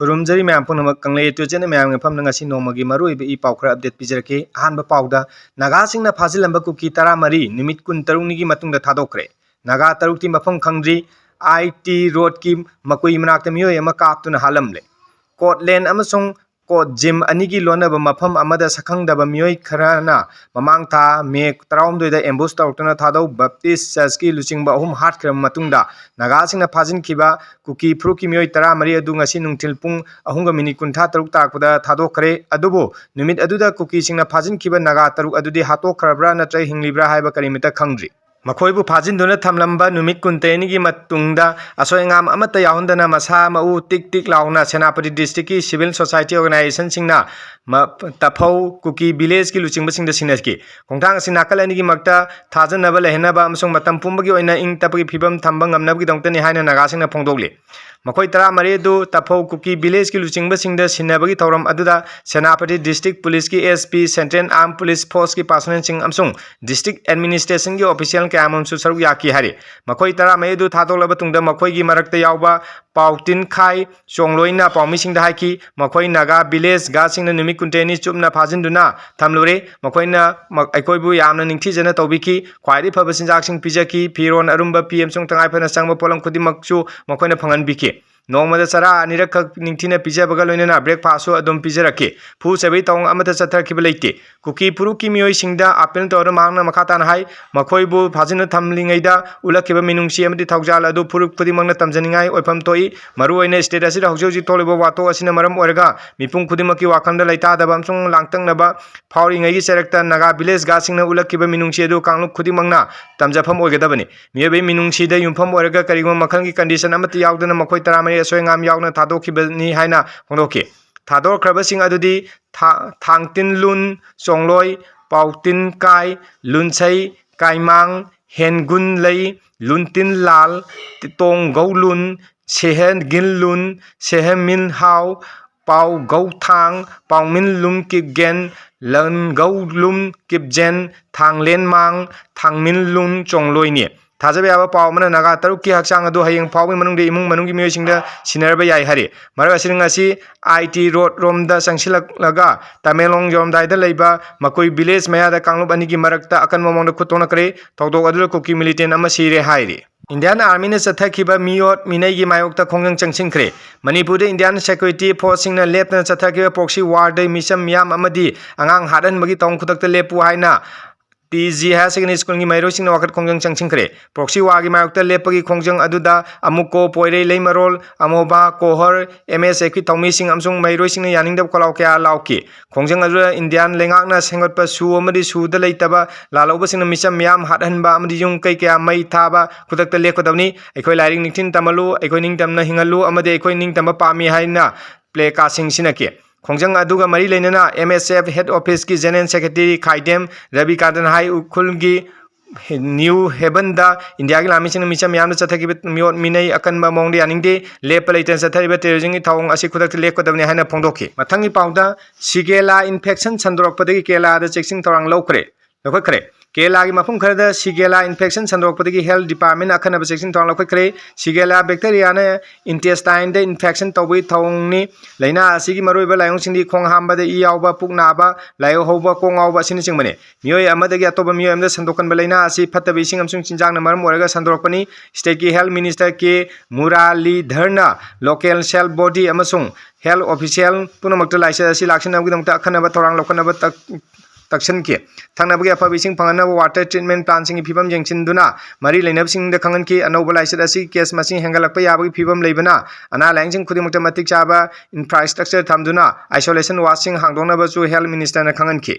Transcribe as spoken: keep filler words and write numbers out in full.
ꯈꯨꯔꯨꯝꯖꯔꯤ ꯃꯌꯥꯝ ꯄꯨꯝꯅꯃꯛ꯫ ꯀꯪꯂꯩ two channel ꯃꯌꯥꯝꯒꯤ ꯃꯐꯝꯗ ꯉꯁꯤ ꯅꯣꯡꯃꯒꯤ ꯃꯔꯨꯑꯣꯏꯕ ꯏ ꯄꯥꯎ ꯈꯔ ꯑꯞꯗꯦꯠ ꯄꯤꯖꯔꯛꯀꯦ꯫ ꯑꯍꯥꯟꯕ ꯄꯥꯎꯗ, ꯅꯥꯒꯥꯁꯤꯡꯅ ꯐꯥꯖꯤꯜꯂꯝꯕ ꯀꯨꯀꯤ ꯇꯔꯥꯃꯔꯤ ꯅꯨꯃꯤꯠ ꯀꯨꯟꯇꯔꯨꯛꯅꯤꯒꯤ ꯃꯇꯨꯡꯗ ꯊꯥꯗꯣꯛꯈ꯭ꯔꯦ꯫ ꯅꯥꯒꯥ ꯇꯔꯨꯛꯇꯤ ꯃꯐꯝ ꯈꯪꯗ꯭ꯔꯤ꯫ ꯑꯥꯏ ꯇꯤ ꯔꯣꯗꯀꯤ ꯃꯀꯨꯏ ꯃꯅꯥꯛꯇ ꯃꯤꯑꯣꯏ ꯑꯃ ꯀꯥꯞꯇꯨꯅ ꯍꯥꯠꯂꯝꯂꯦ꯫ ꯀꯣꯠꯂꯦꯟ ꯑꯃꯁꯨꯡ ꯀꯣꯠ ꯖꯤꯝ ꯑꯅꯤꯒꯤ ꯂꯣꯟꯅꯕ ꯃꯐꯝ ꯑꯃꯗ ꯁꯛꯈꯪꯗꯕ ꯃꯤꯑꯣꯏ ꯈꯔꯅ ꯃꯃꯥꯡ ꯊꯥ ꯃꯦ ꯇꯔꯥꯍꯨꯝꯗꯣꯏꯗ ꯑꯦꯝꯕꯨꯁ ꯇꯧꯔꯛꯇꯨꯅ ꯊꯥꯗꯧ ꯕꯞꯇꯤꯁ ꯆꯔꯆꯀꯤ ꯂꯨꯆꯤꯡꯕ ꯑꯍꯨꯝ ꯍꯥꯠꯈ꯭ꯔꯕ ꯃꯇꯨꯡꯗ, ꯅꯥꯒꯥꯁꯤꯡꯅ ꯐꯥꯖꯤꯟꯈꯤꯕ ꯀꯨꯀꯤ ꯐꯨꯔꯨꯞꯀꯤ ꯃꯤꯑꯣꯏ ꯇꯔꯥꯃꯔꯤ ꯑꯗꯨ ꯉꯁꯤ ꯅꯨꯡꯊꯤꯜ ꯄꯨꯡ ꯑꯍꯨꯝꯒ ꯃꯤꯅꯤꯠ ꯀꯨꯟꯊ꯭ꯔꯥ ꯇꯔꯨꯛ ꯇꯥꯔꯛꯄꯗ ꯊꯥꯗꯣꯛꯈ꯭ꯔꯦ꯫ ꯑꯗꯨꯕꯨ ꯅꯨꯃꯤꯠ ꯑꯗꯨꯗ ꯀꯨꯀꯤꯁꯤꯡꯅ ꯐꯥꯖꯤꯟꯈꯤꯕ ꯅꯥꯒꯥ ꯇꯔꯨꯛ ꯑꯗꯨꯗꯤ ꯍꯥꯠꯇꯣꯛꯈ꯭ꯔꯕ꯭ꯔꯥ ꯅꯠꯇ꯭ꯔꯒ ꯍꯤꯡꯂꯤꯕ꯭ꯔꯥ ꯍꯥꯏꯕ ꯀꯔꯤꯃꯠꯇ ꯈꯪꯗ꯭ꯔꯤ꯫ ꯃꯈꯣꯏꯕꯨ ꯐꯥꯖꯤꯟꯗꯨꯅ ꯊꯝꯂꯝꯕ ꯅꯨꯃꯤꯠ ꯀꯨꯟꯇꯔꯦꯠꯅꯤꯒꯤ ꯃꯇꯨꯡꯗ ꯑꯁꯣꯏ ꯑꯉꯥꯝ ꯑꯃꯠꯇ ꯌꯥꯎꯍꯟꯗꯅ ꯃꯁꯥ ꯃꯎ ꯇꯤꯛ ꯇꯤꯛ ꯂꯥꯎꯅ ꯁꯦꯅꯥꯄꯇꯤ ꯗꯤꯁꯇ꯭ꯔꯤꯛꯀꯤ ꯁꯤꯚꯤꯜ ꯁꯣꯁꯥꯏꯇꯤ ꯑꯣꯔꯒꯅꯥꯏꯖꯦꯁꯟꯁꯤꯡꯅ ꯃ-, ꯇꯐꯧ ꯀꯨꯀꯤ ꯚꯤꯂꯦꯖꯀꯤ ꯂꯨꯆꯤꯡꯕꯁꯤꯡꯗ ꯁꯤꯟꯅꯈꯤ꯫ ꯈꯣꯡꯊꯥꯡ ꯑꯁꯤ ꯅꯥꯀꯜ ꯑꯅꯤꯒꯤ ꯃꯔꯛꯇ ꯊꯥꯖꯅꯕ ꯂꯩꯍꯟꯅꯕ ꯑꯃꯁꯨꯡ ꯃꯇꯝ ꯄꯨꯝꯕꯒꯤ ꯑꯣꯏꯅ ꯏꯪ ꯇꯞꯄꯒꯤ ꯐꯤꯕꯝ ꯊꯝꯕ ꯉꯝꯅꯕꯒꯤꯗꯃꯛꯇꯅꯤ ꯍꯥꯏꯅ ꯅꯥꯒꯥꯁꯤꯡꯅ ꯐꯣꯡꯗꯣꯛꯂꯤ꯫ ꯃꯈꯣꯏ ꯇꯔꯥꯃꯔꯤ ꯑꯗꯨ ꯇꯐꯧ ꯀꯨꯀꯤ ꯚꯤꯂꯦꯖꯀꯤ ꯂꯨꯆꯤꯡꯕꯁꯤꯡꯗ ꯁꯤꯟꯅꯕꯒꯤ ꯊꯧꯔꯝ ꯑꯗꯨꯗ ꯁꯦꯅꯥꯄꯇꯤ ꯗꯤꯁꯇ꯭ꯔꯤꯛ ꯄꯨꯂꯤꯁꯀꯤ ꯑꯦꯁ ꯄꯤ, ꯁꯦꯟꯇ꯭ꯔꯦꯜ ꯑꯥꯔꯝ ꯄꯨꯂꯤꯁ ꯐꯣꯔꯁꯀꯤ ꯄꯥꯔꯁꯣꯅꯦꯜꯁꯤꯡ ꯑꯃꯁꯨꯡ ꯗꯤꯁꯇ꯭ꯔꯤꯛ ꯑꯦꯗꯃꯤꯅꯤꯁꯇ꯭ꯔꯦꯁꯟꯒꯤ ꯑꯣꯐꯤꯁꯤꯌꯦꯜ ꯀꯌꯥꯃꯔꯨꯝꯁꯨ ꯁꯔꯨꯛ ꯌꯥꯈꯤ ꯍꯥꯏꯔꯤ꯫ ꯃꯈꯣꯏ ꯇꯔꯥꯃꯔꯤ ꯑꯗꯨ ꯊꯥꯗꯣꯛꯂꯕ ꯇꯨꯡꯗ ꯃꯈꯣꯏꯒꯤ ꯃꯔꯛꯇ ꯌꯥꯎꯕ ꯄꯥꯎꯇꯤꯟ ꯈꯥꯏ ꯆꯣꯡꯂꯣꯏꯅ ꯄꯥꯎꯃꯤꯁꯤꯡꯗ ꯍꯥꯏꯈꯤ, ꯃꯈꯣꯏ ꯅꯥꯒꯥ ꯚꯤꯂꯦꯖ ꯒꯥꯔꯗꯁꯤꯡꯅ ꯅꯨꯃꯤꯠ ꯀꯨꯟꯇꯔꯦꯠꯅꯤ ꯆꯨꯞꯅ ꯐꯥꯖꯤꯟꯗꯨꯅ ꯊꯝꯂꯨꯔꯦ꯫ ꯃꯈꯣꯏꯅ ꯃ-, ꯑꯩꯈꯣꯏꯕꯨ ꯌꯥꯝꯅ ꯅꯤꯡꯊꯤꯖꯅ ꯇꯧꯕꯤꯈꯤ, ꯈ꯭ꯋꯥꯏꯗꯒꯤ ꯐꯕ ꯆꯤꯟꯖꯥꯛꯁꯤꯡ ꯄꯤꯖꯈꯤ, ꯐꯤꯔꯣꯜ ꯑꯔꯨꯝꯕ, ꯐꯤ ꯑꯃꯁꯨꯡ ꯇꯉꯥꯏ ꯐꯗꯅ ꯆꯪꯕ ꯄꯣꯠꯂꯝ ꯈꯨꯗꯤꯡꯃꯛꯁꯨ ꯃꯈꯣꯏꯅ ꯐꯪꯍꯟꯕꯤꯈꯤ꯫ ꯅꯣꯡꯃꯗ ꯆꯔꯥ ꯑꯅꯤꯔꯛꯈꯛ ꯅꯤꯡꯊꯤꯅ ꯄꯤꯖꯕꯒ ꯂꯣꯏꯅꯅ ꯕ꯭ꯔꯦꯛꯐꯥꯁꯁꯨ ꯑꯗꯨꯝ ꯄꯤꯖꯔꯛꯈꯤ꯫ ꯐꯨ ꯆꯩꯕꯒꯤ ꯊꯧꯑꯣꯡ ꯑꯃꯠꯇ ꯆꯠꯊꯔꯛꯈꯤꯕ ꯂꯩꯇꯦ꯫ ꯀꯨꯀꯤ ꯐꯨꯔꯨꯞꯀꯤ ꯃꯤꯑꯣꯏꯁꯤꯡꯗ ꯑꯥꯄꯤꯜ ꯇꯧꯔ ꯃꯍꯥꯛꯅ ꯃꯈꯥ ꯇꯥꯅ ꯍꯥꯏ, ꯃꯈꯣꯏꯕꯨ ꯐꯥꯖꯤꯟꯅ ꯊꯝꯂꯤꯉꯩꯗ ꯎꯠꯂꯛꯈꯤꯕ ꯃꯤꯅꯨꯡꯁꯤ ꯑꯃꯗꯤ ꯊꯧꯖꯥꯜ ꯑꯗꯨ ꯐꯨꯔꯨꯞ ꯈꯨꯗꯤꯡꯃꯛꯅ ꯇꯝꯖꯅꯤꯡꯉꯥꯏ ꯑꯣꯏꯐꯝ ꯊꯣꯛꯏ꯫ ꯃꯔꯨꯑꯣꯏꯅ ꯁ꯭ꯇꯦꯠ ꯑꯁꯤꯗ ꯍꯧꯖꯤꯛ ꯍꯧꯖꯤꯛ ꯊꯣꯛꯂꯤꯕ ꯋꯥꯊꯣꯛ ꯑꯁꯤꯅ ꯃꯔꯝ ꯑꯣꯏꯔꯒ ꯃꯤꯄꯨꯝ ꯈꯨꯗꯤꯡꯃꯛꯀꯤ ꯋꯥꯈꯜꯗ ꯂꯩꯇꯥꯗꯕ ꯑꯃꯁꯨꯡ ꯂꯥꯡꯇꯛꯅꯕ ꯐꯥꯎꯔꯤꯉꯩꯒꯤ ꯆꯔꯛꯇ ꯅꯥꯒꯥ ꯚꯤꯂꯦꯖ ꯒꯥꯔꯗꯁꯤꯡꯅ ꯎꯠꯂꯛꯈꯤꯕ ꯃꯤꯅꯨꯡꯁꯤ ꯑꯗꯨ ꯀꯥꯡꯂꯨꯞ ꯈꯨꯗꯤꯡꯃꯛꯅ ꯇꯝꯖꯐꯝ ꯑꯣꯏꯒꯗꯕꯅꯤ꯫ ꯃꯤꯑꯣꯏꯕꯒꯤ ꯃꯤꯅꯨꯡꯁꯤꯗ ꯌꯨꯝꯐꯝ ꯑꯣꯏꯔꯒ ꯀꯔꯤꯒꯨꯝꯕ ꯃꯈꯜꯒꯤ ꯀꯟꯗꯤꯁꯟ ꯑꯃꯠꯇ ꯌꯥꯎꯗꯅ ꯃꯈꯣꯏ ꯇꯔꯥꯃꯔꯤ ꯑꯁꯣꯏ ꯑꯉꯥꯝ ꯌꯥꯎꯅ ꯊꯥꯗꯣꯛꯈꯤꯕꯅꯤ ꯍꯥꯏꯅ ꯐꯣꯡꯗꯣꯛꯈꯤ꯫ ꯊꯥꯗꯣꯛꯈ꯭ꯔꯕꯁꯤꯡ ꯑꯗꯨꯗꯤ ꯊꯥ-, ꯊꯥꯡꯇꯤꯟ ꯂꯨꯟ ꯆꯣꯡꯂꯣꯏ, ꯄꯥꯎꯇꯤꯟ ꯀꯥꯏ, ꯂꯨꯟꯁꯩ ꯀꯥꯏꯃꯥꯡ, ꯍꯦꯟꯒꯨꯟ ꯂꯩ, ꯂꯨꯟꯇꯤꯟ ꯂꯥꯜ, ꯇꯣꯡꯒꯧ ꯂꯨꯟ, ꯁꯦꯍꯦꯟꯒꯤꯟ ꯂꯨꯟ, ꯁꯦꯍꯦꯟꯃꯤꯟ ꯍꯥꯎ, ꯄꯥꯎꯒꯧ ꯊꯥꯡ, ꯄꯥꯎꯃꯤꯟ ꯂꯨꯝ ꯀꯤꯞꯒꯦꯟ, ꯂꯟꯒꯧ ꯂꯨꯝ ꯀꯤꯞꯖꯦꯟ, ꯊꯥꯡꯂꯦꯟ ꯃꯥꯡ, ꯊꯥꯡꯃꯤꯟ ꯂꯨꯟ ꯆꯣꯡꯂꯣꯏꯅꯤ꯫ ꯊꯥꯖꯕ ꯌꯥꯕ ꯄꯥꯎ ꯑꯃꯅ ꯅꯥꯒꯥ ꯇꯔꯨꯛꯀꯤ ꯍꯛꯆꯥꯡ ꯑꯗꯨ ꯍꯌꯦꯡ ꯐꯥꯎꯕꯒꯤ ꯃꯅꯨꯡꯗ ꯏꯃꯨꯡ ꯃꯅꯨꯡꯒꯤ ꯃꯤꯑꯣꯏꯁꯤꯡꯗ ꯁꯤꯟꯅꯔꯕ ꯌꯥꯏ ꯍꯥꯏꯔꯤ꯫ ꯃꯔꯛ ꯑꯁꯤꯗ ꯉꯁꯤ ꯑꯥꯏ ꯇꯤ ꯔꯣꯗ ꯔꯣꯝꯗ ꯆꯪꯁꯤꯜꯂꯛꯂꯒ ꯇꯃꯦꯡꯂꯣꯡ ꯌꯧꯔꯝꯗꯥꯏꯗ ꯂꯩꯕ ꯃꯀꯨꯏ ꯚꯤꯂꯦꯖ ꯃꯌꯥꯗ ꯀꯥꯡꯂꯨꯞ ꯑꯅꯤꯒꯤ ꯃꯔꯛꯇ ꯑꯀꯟꯕ ꯃꯑꯣꯡꯗ ꯈꯨꯠ ꯊꯣꯛꯅꯈ꯭ꯔꯦ꯫ ꯊꯧꯗꯣꯛ ꯑꯗꯨꯗ ꯀꯨꯀꯤ ꯃꯤꯂꯤꯇꯦꯟ ꯑꯃ ꯁꯤꯔꯦ ꯍꯥꯏꯔꯤ꯫ ꯏꯟꯗꯤꯌꯥꯟ ꯑꯥꯔꯃꯤꯅ ꯆꯠꯊꯈꯤꯕ ꯃꯤꯑꯣꯠ ꯃꯤꯅꯩꯒꯤ ꯃꯥꯌꯣꯛꯇ ꯈꯣꯡꯖꯪ ꯆꯪꯁꯤꯟꯈ꯭ꯔꯦ꯫ ꯃꯅꯤꯄꯨꯔꯗ ꯏꯟꯗꯤꯌꯥꯟ ꯁꯦꯀ꯭ꯌꯨꯔꯤꯇꯤ ꯐꯣꯔꯁꯁꯤꯡꯅ ꯂꯦꯞꯇꯅ ꯆꯠꯊꯈꯤꯕ ꯄ꯭ꯔꯣꯛꯁꯤ ꯋꯥꯔꯗ ꯃꯤꯆꯝ ꯃꯤꯌꯥꯝ ꯑꯃꯗꯤ ꯑꯉꯥꯡ ꯍꯥꯠꯍꯟꯕꯒꯤ ꯊꯧꯑꯣꯡ ꯈꯨꯗꯛꯇ ꯂꯦꯞꯄꯨ ꯍꯥꯏꯅ ꯇꯤ ꯖꯤ ꯍꯥꯌꯔ ꯁꯦꯀꯦꯟꯗꯔꯤ ꯁ꯭ꯀꯨꯜꯒꯤ ꯃꯍꯩꯔꯣꯏꯁꯤꯡꯅ ꯋꯥꯀꯠ ꯈꯣꯡꯖꯪ ꯆꯪꯁꯤꯟꯈ꯭ꯔꯦ꯫ ꯄ꯭ꯔꯣꯛꯁꯤ ꯋꯥꯔꯒꯤ ꯃꯥꯌꯣꯛꯇ ꯂꯦꯞꯄꯒꯤ ꯈꯣꯡꯖꯪ ꯑꯗꯨꯗ ꯑꯃꯨꯀꯣ, ꯄꯣꯏꯔꯩ, ꯂꯩꯃꯔꯣꯜ, ꯑꯃꯣꯕꯥ, ꯀꯣꯍꯔ, ꯑꯦꯝ ꯑꯦꯁ ꯑꯦꯐꯀꯤ ꯊꯧꯃꯤꯁꯤꯡ ꯑꯃꯁꯨꯡ ꯃꯍꯩꯔꯣꯏꯁꯤꯡꯅ ꯌꯥꯅꯤꯡꯗꯕ ꯈꯣꯜꯂꯥꯎ ꯀꯌꯥ ꯂꯥꯎꯈꯤ꯫ ꯈꯣꯡꯖꯪ ꯑꯗꯨꯗ ꯏꯟꯗꯤꯌꯥꯟ ꯂꯩꯉꯥꯛꯅ ꯁꯦꯝꯒꯠꯄ ꯁꯨ ꯑꯃꯗꯤ ꯁꯨꯗ ꯂꯩꯇꯕ ꯂꯥꯜꯍꯧꯕꯁꯤꯡꯅ ꯃꯤꯆꯝ ꯃꯤꯌꯥꯝ ꯍꯥꯠꯍꯟꯕ ꯑꯃꯗꯤ ꯌꯨꯝ ꯀꯩ ꯀꯌꯥ ꯃꯩ ꯊꯥꯕ ꯈꯨꯗꯛꯇ ꯂꯦꯞꯀꯗꯕꯅꯤ꯫ ꯑꯩꯈꯣꯏ ꯂꯥꯏꯔꯤꯛ ꯅꯤꯡꯊꯤꯅ ꯇꯝꯍꯜꯂꯨ, ꯑꯩꯈꯣꯏ ꯅꯤꯡꯇꯝꯅ ꯍꯤꯡꯍꯜꯂꯨ ꯑꯃꯗꯤ ꯑꯩꯈꯣꯏ ꯅꯤꯡꯇꯝꯕ ꯄꯥꯝꯃꯤ ꯍꯥꯏꯅ ꯄ꯭ꯂꯦ ꯀꯥꯔꯗꯁꯤꯡ ꯁꯤꯟꯅꯈꯤ꯫ ꯈꯣꯡꯖꯪ ꯑꯗꯨꯒ ꯃꯔꯤ ꯂꯩꯅꯅ ꯑꯦꯝ ꯑꯦꯁ ꯑꯦꯐ ꯍꯦꯗ ꯑꯣꯐꯤꯁꯀꯤ ꯖꯦꯅꯔꯦꯜ ꯁꯦꯀ꯭ꯔꯦꯇꯔꯤ ꯈꯥꯏꯗꯦꯝ ꯔꯕꯤꯀꯥꯟꯇꯟ ꯍꯥꯏ ꯎꯈ꯭ꯔꯨꯜꯒꯤ ꯅ꯭ꯌꯨ ꯍꯦꯕꯟꯗ ꯏꯟꯗꯤꯌꯥꯒꯤ ꯂꯥꯟꯃꯤꯁꯤꯡꯅ ꯃꯤꯆꯝ ꯃꯤꯌꯥꯝꯅ ꯆꯠꯊꯈꯤꯕ ꯃꯤꯑꯣꯠ ꯃꯤꯅꯩ ꯑꯀꯟꯕ ꯃꯑꯣꯡꯗ ꯌꯥꯅꯤꯡꯗꯦ, ꯂꯦꯞꯄ ꯂꯩꯇꯅ ꯆꯠꯊꯔꯤꯕ ꯇꯦꯔꯣꯔꯤꯖꯝꯒꯤ ꯊꯧꯑꯣꯡ ꯑꯁꯤ ꯈꯨꯗꯛꯇ ꯂꯦꯞꯀꯗꯕꯅꯤ ꯍꯥꯏꯅ ꯐꯣꯡꯗꯣꯛꯈꯤ꯫ ꯃꯊꯪꯒꯤ ꯄꯥꯎꯗ ꯁꯤꯒꯦꯂꯥ ꯏꯟꯐꯦꯛꯁꯟ ꯁꯟꯗꯣꯔꯛꯄꯗꯒꯤ ꯀꯦꯔꯂꯥꯗ ꯆꯦꯛꯁꯤꯟ ꯊꯧꯔꯥꯡ ꯂꯧꯈ꯭ꯔꯦ, ꯂꯧꯈꯠꯈ꯭ꯔꯦ꯫ ꯀꯦꯔꯂꯥꯒꯤ ꯃꯐꯝ ꯈꯔꯗ ꯁꯤꯒꯦꯂꯥ ꯏꯟꯐꯦꯛꯁꯟ ꯁꯟꯗꯣꯔꯛꯄꯗꯒꯤ ꯍꯦꯜꯊ ꯗꯤꯄꯥꯔꯠꯃꯦꯟꯅ ꯑꯈꯟꯅꯕ ꯆꯦꯛꯁꯤꯟ ꯊꯧꯔꯥꯡ ꯂꯧꯈꯠꯈ꯭ꯔꯦ꯫ ꯁꯤꯒꯦꯂꯥ ꯕꯦꯛꯇꯦꯔꯤꯌꯥꯅ ꯏꯟꯇꯦꯁꯇꯥꯏꯟꯗ ꯏꯟꯐꯦꯛꯁꯟ ꯇꯧꯕꯒꯤ ꯊꯧꯑꯣꯡꯅꯤ꯫ ꯂꯥꯏꯅꯥ ꯑꯁꯤꯒꯤ ꯃꯔꯨꯑꯣꯏꯕ ꯂꯥꯏꯑꯣꯡꯁꯤꯡꯗꯤ ꯈꯣꯡ ꯍꯥꯝꯕꯗ ꯏ ꯌꯥꯎꯕ, ꯄꯨꯛ ꯅꯥꯕ, ꯂꯥꯏꯍꯧ ꯍꯧꯕ, ꯀꯣꯛ ꯉꯥꯎꯕ ꯑꯁꯤꯅꯆꯤꯡꯕꯅꯤ꯫ ꯃꯤꯑꯣꯏ ꯑꯃꯗꯒꯤ ꯑꯇꯣꯞꯄ ꯃꯤꯑꯣꯏ ꯑꯃꯗ ꯁꯟꯗꯣꯛꯀꯟꯕ ꯂꯥꯏꯅꯥ ꯑꯁꯤ ꯐꯠꯇꯕ ꯏꯁꯤꯡ ꯑꯃꯁꯨꯡ ꯆꯤꯟꯖꯥꯛꯅ ꯃꯔꯝ ꯑꯣꯏꯔꯒ ꯁꯟꯗꯣꯔꯛꯄꯅꯤ꯫ ꯁ꯭ꯇꯦꯠꯀꯤ ꯍꯦꯜꯊ ꯃꯤꯅꯤꯁꯇꯔ ꯀꯦ ꯃꯨꯔꯥꯂꯤꯙꯔꯅ ꯂꯣꯀꯦꯜ ꯍꯦꯜꯊ ꯕꯣꯗꯤ ꯑꯃꯁꯨꯡ ꯍꯦꯜꯊ ꯑꯣꯐꯤꯁꯤꯌꯦꯜ ꯄꯨꯝꯅꯃꯛꯇ ꯂꯥꯏꯆꯠ ꯑꯁꯤ ꯂꯥꯛꯁꯤꯟꯅꯕꯒꯤꯗꯃꯛꯇ ꯑꯈꯟꯅꯕ ꯊꯧꯔꯥꯡ ꯂꯧꯈꯠꯅꯕ ꯇꯛ-, ꯇꯛꯁꯤꯟꯈꯤ꯫ ꯊꯛꯅꯕꯒꯤ ꯑꯐꯕ ꯏꯁꯤꯡ ꯐꯪꯍꯟꯅꯕ ꯋꯥꯇꯔ ꯇ꯭ꯔꯤꯠꯃꯦꯟ ꯄ꯭ꯂꯥꯟꯁꯤꯡꯒꯤ ꯐꯤꯕꯝ ꯌꯦꯡꯁꯤꯟꯗꯨꯅ ꯃꯔꯤ ꯂꯩꯅꯕꯁꯤꯡꯗ ꯈꯪꯍꯟꯈꯤ꯫ ꯑꯅꯧꯕ ꯂꯥꯏꯆꯠ ꯑꯁꯤ ꯀꯦꯁ ꯃꯁꯤꯡ ꯍꯦꯟꯒꯠꯂꯛꯄ ꯌꯥꯕꯒꯤ ꯐꯤꯕꯝ ꯂꯩꯕꯅ ꯑꯅꯥ ꯂꯥꯏꯌꯦꯡꯁꯪ ꯈꯨꯗꯤꯡꯃꯛꯇ ꯃꯇꯤꯛ ꯆꯥꯕ ꯏꯟꯐ꯭ꯔꯥꯁ꯭ꯇ꯭ꯔꯛꯆꯔ ꯊꯝꯗꯨꯅ ꯑꯥꯏꯁꯣꯂꯦꯁꯟ ꯋꯥꯔꯗꯁꯤꯡ ꯍꯥꯡꯗꯣꯛꯅꯕꯁꯨ ꯍꯦꯜꯊ ꯃꯤꯅꯤꯁꯇꯔꯅ ꯈꯪꯍꯟꯈꯤ꯫